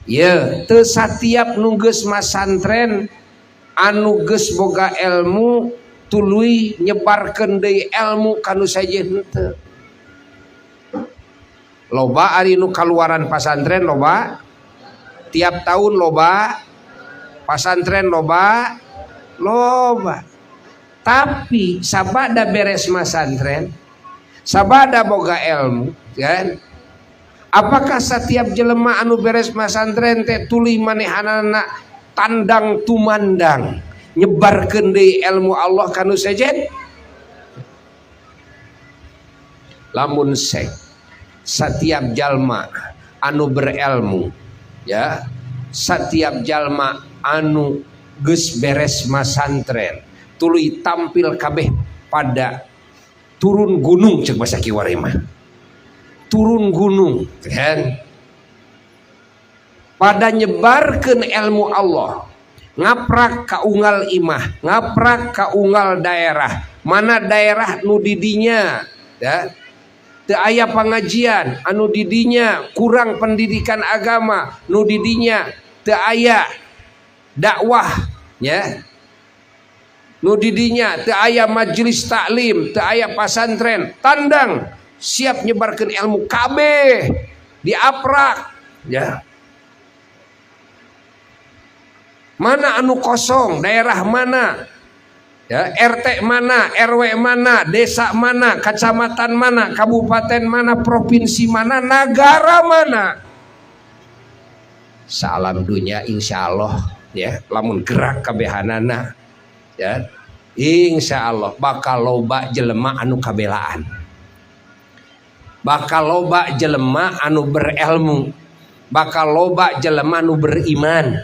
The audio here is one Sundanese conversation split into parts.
Ye, teu satiap nu geus masantren anu geus boga ilmu tuluy nyebarkeun deui ilmu ka nu sejen henteu. Loba ari nu kaluaran pasantren, loba tiap tahun, loba pasantren, loba loba. Tapi sabada beres masantren, sabada boga ilmu kan, apakah setiap jelema anu beres masantren teh tuluy manehanana tandang tumandang nyebarkeun deui ilmu Allah ka nu sejen? Lamun sek setiap jalma anu berilmu ya, setiap jalma anu geus beres masantren tuluy tampil kabeh pada turun gunung, cek bahasa kiwari mah turun gunung kan, pada nyebarkeun ilmu Allah, ngaprak ka unggal imah, ngaprak ka unggal daerah, mana daerah nu didinya ya teu aya pengajian, anu didinya kurang pendidikan agama, nu didinya teu aya dakwah ya, nu didinya teu aya majelis taklim, teu aya pasantren, tandang siap nyebarkeun ilmu kabeh diaprak ya. Mana anu kosong, daerah mana ya, RT mana, RW mana, desa mana, kecamatan mana, kabupaten mana, provinsi mana, negara mana, salam dunia insya Allah ya, lamun gerak kabehanana ya, insya Allah bakal loba jelema anu kabelaan, bakal loba jelema anu berilmu, bakal loba jelema anu beriman,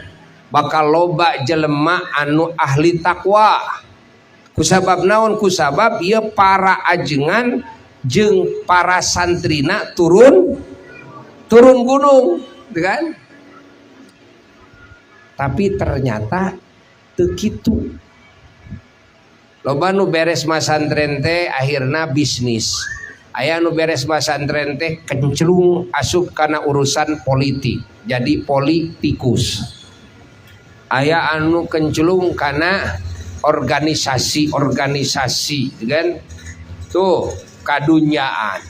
bakal loba jelema anu ahli takwa. Kusabab naon? Kusabab ieu para ajengan jeung para santrina turun turun gunung kan. Tapi ternyata teu kitu. Loba nu beres masantren teh akhirna bisnis, aya nu beres masantren teh kenclung asup kana urusan politik jadi politikus, aya anu kenclung kana organisasi-organisasi kan tuh kadunyaan,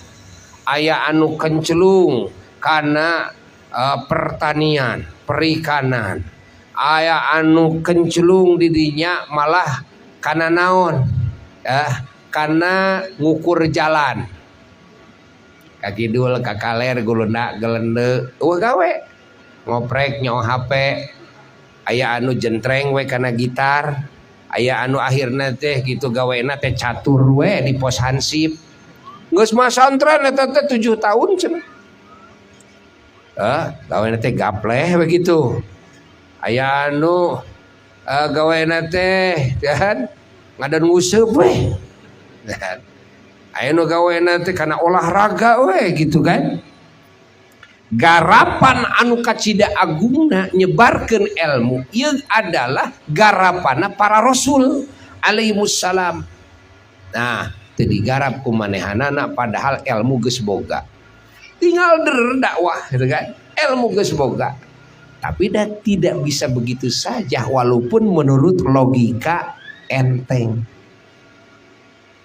aya anu kenclung kana pertanian, perikanan, aya anu kenclung didinya malah kana naon ya, kana ngukur jalan ka kidul ka kaler gulunda gelende, eueuh gawe ngoprek nyo HP, aya anu jentreng we kana gitar, aya anu akhirna teh gitu gawena teh catur we di pos hansip. Geus masantren eta teh 7 tahun cenah, gawena teh gapleh begitu. Aya anu gawena teh kan ngadan nguseup we, aya nu gawena teh kana olahraga we gitu kan. Garapan anu kacida agungna nyebarkeun ilmu ieu adalah garapana para rasul alaihimussalam. Nah, teu digarap ku manehanana padahal ilmu geus boga, tinggal der dakwah gitu kan, ilmu geus boga. Tapi dah tidak bisa begitu saja walaupun menurut logika enteng.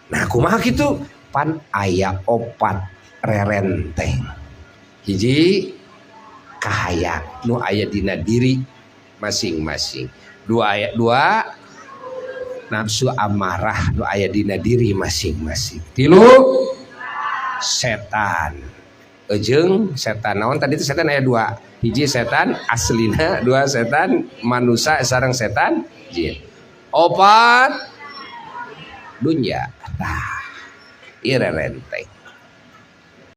Nah, kumaha kitu? Pan aya opat rerenteng. Hiji, kahayang nu aya dina diri masing-masing. Dua ayat, dua, nafsu amarah nu aya dina diri masing-masing. Tilu, setan. Ejeng setan naon tadi itu? Setan aya dua. Hiji setan aslina, dua setan manusia sareng setan jin. Opat, dunya. Tah, ieu rerenteng.